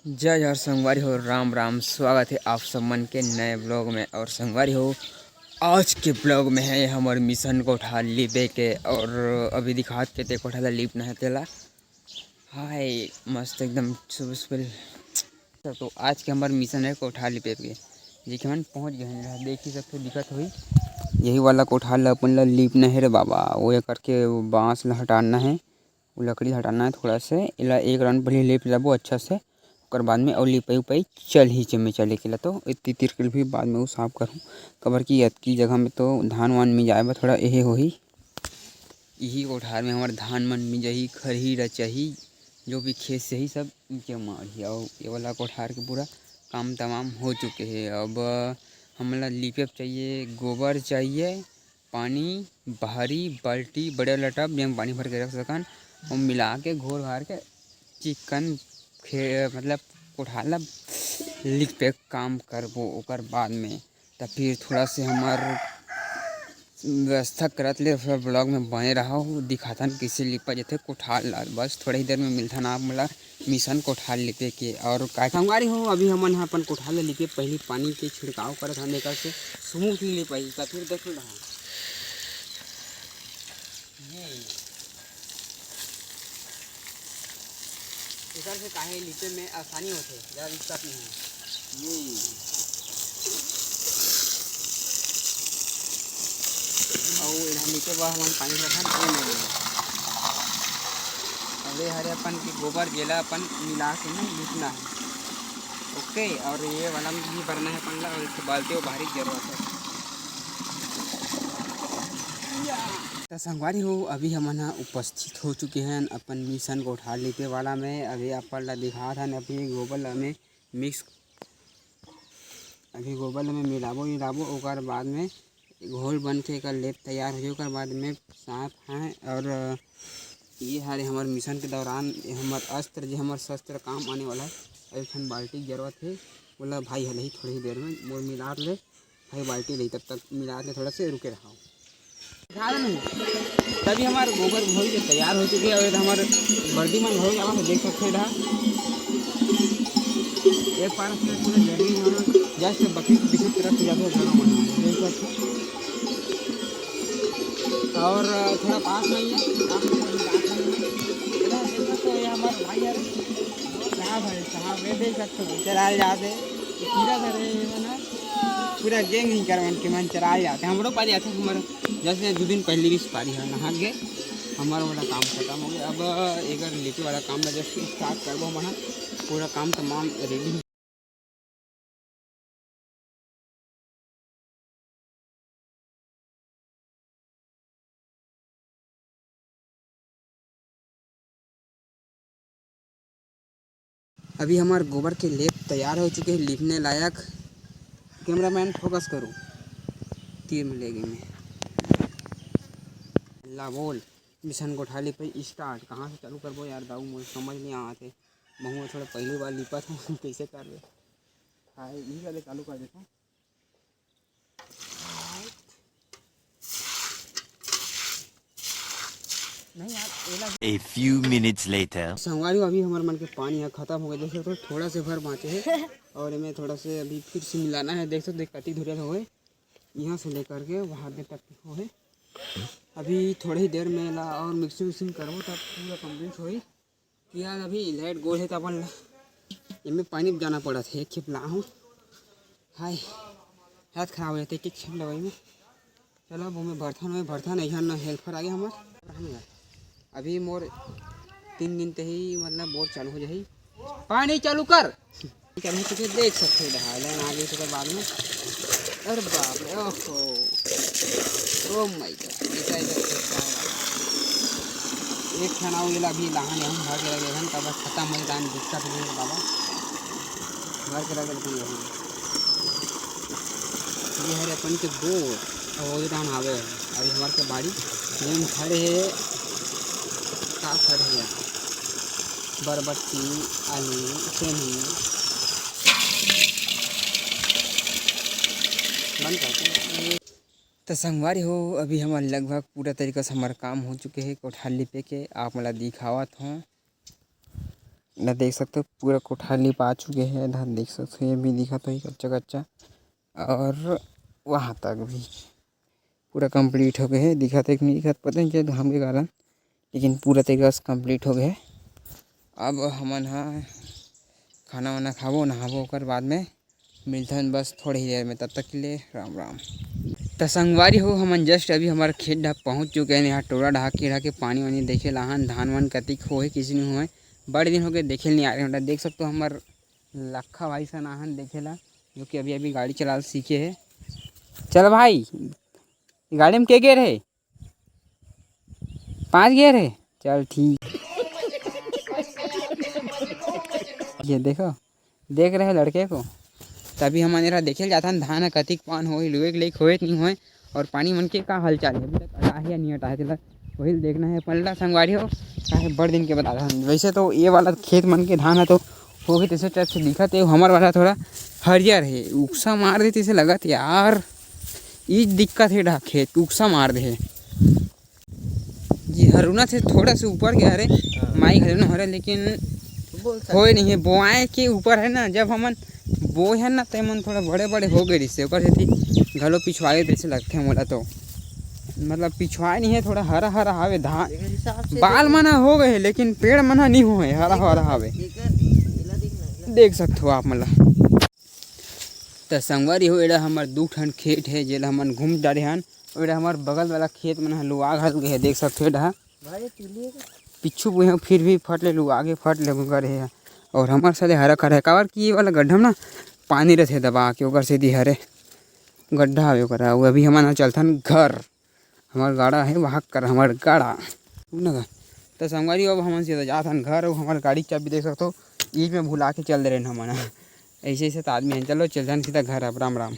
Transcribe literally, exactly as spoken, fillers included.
जय जोहार संगवारी हो, राम राम। स्वागत हे आप सब मन के नए vlog में। और संगवारी हो, आज के vlog में हे हमर मिशन कोठार लिपे के। और अभी दिखात के ते कोठार ला लिपना हे तेला। हाय, मस्त एकदम सुबह सुबह। तो आज के हमर मिशन हे कोठार लिपे के, जेके हमन पहुँच गए हैं। देख ही सकते हो, दिखत होही, यही वाला कोठार ला अपन ला लिपना हे रे बाबा। वो ये करके वो बांस ला हटाना हे, वो लकड़ी हटाना हे थोड़ा से। एला एक round पहले लिप लेबो अच्छा से, ओकर बाद में अउ लिपाई उपाई चल ही जमे चले के ला। तो इतनी तिरकिल भी बाद में वो साफ करूँ, काबर कि अतकी जगह में तो धान वान मिंजाए बर थोड़ा एहे होही। इही कोठार में हमर धान मन मिंजाही, खरही रचाही, जो भी खेत से ही सब जमा ही। अउ ये वाला कोठार के पूरा काम तमाम हो चुके हे। अब हमला लिपे चाहिए, गोबर चाहिए, पानी, भारी बाल्टी, बड़े वाला टब, जेमा पानी भर के रख सकन, अउ मिला के घोर घार के चिक्कन खे-, मतलब कोठार ला लिपे काम करबो। ओकर बाद में त फिर थोड़ा से हमर व्यवस्था करत ले फिर vlog में बने रहो, दिखाथन कइसे लिपा जथे कोठार ला। बस थोड़ा ही देर में मिलथन आप मोला मिशन कोठार लिपे के। और का संगवारी हो, अभी हमन ह अपन कोठार ला लिपे, पहली पानी के छिड़काव करत हन, एकर से smoothly लिपाई। त फिर देख रहा ये एकर से काहे लिपे में आसानी होथे, ज़्यादा दिक्कत नहीं है। ये अउ एला लिपे बर हमन पानी रखन, ये नहीं है। अब ये हरे अपन के गोबर, जेला अपन मिला के ना लिपना है। OK, और ये वाला में भी भरना है अपन ला, और एक बाल्टी और भारी जरूरत है। त संगवारी हो, अभी हमन ह उपस्थित हो चुके हन अपन मिशन कोठार लिपे वाला में। अभी अपन ला दिखात हन, अभी गोबर ला में mix, अभी गोबर ला में मिलाबो, मिलाबो, ओकर बाद में घोल बन के एकर लेप तैयार हो जाए, ओकर बाद में साफ है। और ये हरे हमर मिशन के दौरान ये हमर अस्त्र, जे हमर शस्त्र काम आने वाला है। अउ एक ठन बाल्टी के जरूरत है, ओला भाई हलही थोड़ी ही देर में मोर मिलात ले। भाई बाल्टी ले, तब तक मिलात ले, थोड़ा से रुके रहो। खा ले नहीं। तभी हमार गोबर घोल के तैयार हो चुके हैं। और हमार बर्दी मन घोल जावा, देख सकते हैं इधर। एक बार से पूरे जर्नी में हम just बकरी के पीछे तरफ जाते हैं, घरों में देख सकते हैं। और थोड़ा पास में ही है, आप लोग भी पास में ही है। इधर देख सकते हो, ये हमारे भाई है। क्या भाई साहब, ये देख सकते हो, चला जाते पूरा घर है, ये बना पूरा gang ही करवन के मन चला जाते। हमरो पारी आथे, हमर जैसे दो दिन पहले भी पारी है, नहा के हमारा वाला काम खत्म हो गया। अब एकर लिपे वाला काम ला just start करबो हमन ह। पूरा काम तमाम ready। अभी हमार गोबर के लेप तैयार हो चुके हैं, लिपने लायक। Cameraman focus करो, तीर में लेगे मैं। ला बोल, मिशन कोठार लिपे start। कहाँ से चालू करबो यार दाऊ, मोर समझ नहीं आते। महू थोड़ा पहली बार लिपा था, कैसे करबे? हाँ, यही वाले चालू कर देता हूँ। नहीं यार, एला A few minutes later. संगवारी हो, अभी हमर मन के पानी ह खत्म हो गया। देख सकते हो, थोड़ा से भर बाँचे है और एमे थोड़ा से अभी फिर से मिलाना है। देख सकते हो, कति धुरिया होए, यहाँ से लेकर के वहाँ दे तक होए। अभी थोड़े ही देर में ला और mixing विक्सिंग करबो, तब पूरा complete होई। फिलहाल अभी light गोल है, तो अपन ला एमे पानी जाना पड़त है। एक खेप ला हूँ, हाय, हाथ खराब हो जाते एक एक खेप लगाई में। चलो, अब हमें बर्तन में बर्तन, यहाँ ना helper आ गया हमार। अभी मोर तीन दिन ते ही, मतलब, बोर चालू हो जाही। पानी चालू कर। चलो, तो फिर देख सकते हो, ढाई लाइन आ गई, तो बाद में, अरे बाप रे, ओहो, oh my God, इधर, इधर, इधर, एक ठन अउ एला अभी लाहन हम भर के रख देथन, तब खत्म हो जाए, दिक्कत नहीं है बाबा, भर के रख देथन। ये हरे अपन के बोर, अउ वो डाहन हावे, अभी हमार के बाड़ी, जेन खड़े है, का खड़े है? बरबट्टी, आलू, सेमी। बंद कर दे। तो संगवारी हो, अभी हमर लगभग पूरा तरीका से हमर काम हो चुके हे कोठार लिपे के। आप मन ला दिखावत हों, ना देख सकते हो, पूरा कोठा लिपा चुके हैं। धान देख सकते हो, ये भी दिखत होही कच्चा कच्चा, और वहाँ तक भी पूरा कंप्लीट हो गए है। दिखत है कि नहीं दिखत, पता नहीं चलत घाम के कारण, लेकिन पूरा तरीका से कंप्लीट हो गए है। अब हमन हा खाना वाना खाबो, नहाबो, ओकर बाद में मिलथन बस थोड़े ही देर में। तब तक के लिए राम राम। त संगवारी हो, हमन जस्ट अभी हमार खेत डहा पहुँच चुके हैं। यहाँ टोरा डहा के डहा के पानी वानी देखे लाहन, धान वान कतिक होहे, किसी नहीं होए, बड़े दिन हो गए देखे नहीं आ रहे। देख सकते हो, हमार लखा भाई सन आहन देखे ला, जो कि अभी अभी गाड़ी चला सीखे है। चल भाई, गाड़ी में के गेर है? पाँच गेर है। चल ठीक। ये देखो, देख रहे लड़के को। तभी हमन एरा देखे ल जाथन, धान ह कतिक पान होही, लुए के लायक होए कि नहीं होए, और पानी मन के का हालचाल है, अभी तक अटा है या नहीं अटा है, तेला वही ल देखना है। पलटा संगवारी हो, काहे बड़ दिन के बता दहन। वैसे तो ये वाला खेत मन के धान है तो होही, तैसे टाइप से दिखत है। हमर वाला थोड़ा हरियर है, उकसा मार दे तैसे लगत यार, ई दिक्कत है डहा खेत, उकसा मार दे है। जी, हरुना से थोड़ा से ऊपर गया रे, हाँ। माई घलो न हरे, लेकिन बोल सकते होए नहीं है, बोआए के ऊपर है ना। जब हमन बोए है ना, ते मन थोड़ा बड़े बड़े हो गए रिसे, ओकर सेती घलो पिछवाए जैसे लगथे मोला तो। मतलब पिछवाए नहीं है, थोड़ा हरा हरा हावे धान, लेकिन हिसाब से बाल देखो मना हो गए है, लेकिन पेड़ मना नहीं हुए, हरा हरा हावे। एकर, एला देख ना, एला। देख सकते हो आप मतलब। त संगवारी हो, एड़ा हमर दू ठन खेत है, जेला हमन घूम डारे हन। एड़ा हमर बगल वाला खेत मन ह लुआ घल गए है, देख सकते हो एड़ा। भाई, तू लिए का? पिच्छू बुहे फिर भी फट ले लुआ के फट ले करे है। और हमर साले हरा करे है, काबर कि ये वाला गड्ढा में ना पानी रहथे दबा के, ओकर सेती हरे गड्ढा हवे ओकर। अउ अभी हमन ह चलथन घर। हमर गाड़ा है, वहाँ कर हमर गाड़ा। सुन ना, त संगवारी, अब हमन सीधा जात हन घर। अउ हमर गाड़ी के चाबी देख सकथो, ईच में भुला के चल दे रहे हमन। ऐसे ऐसे त आदमी हैं। चलो, चल जान सीधा घर। अब राम राम।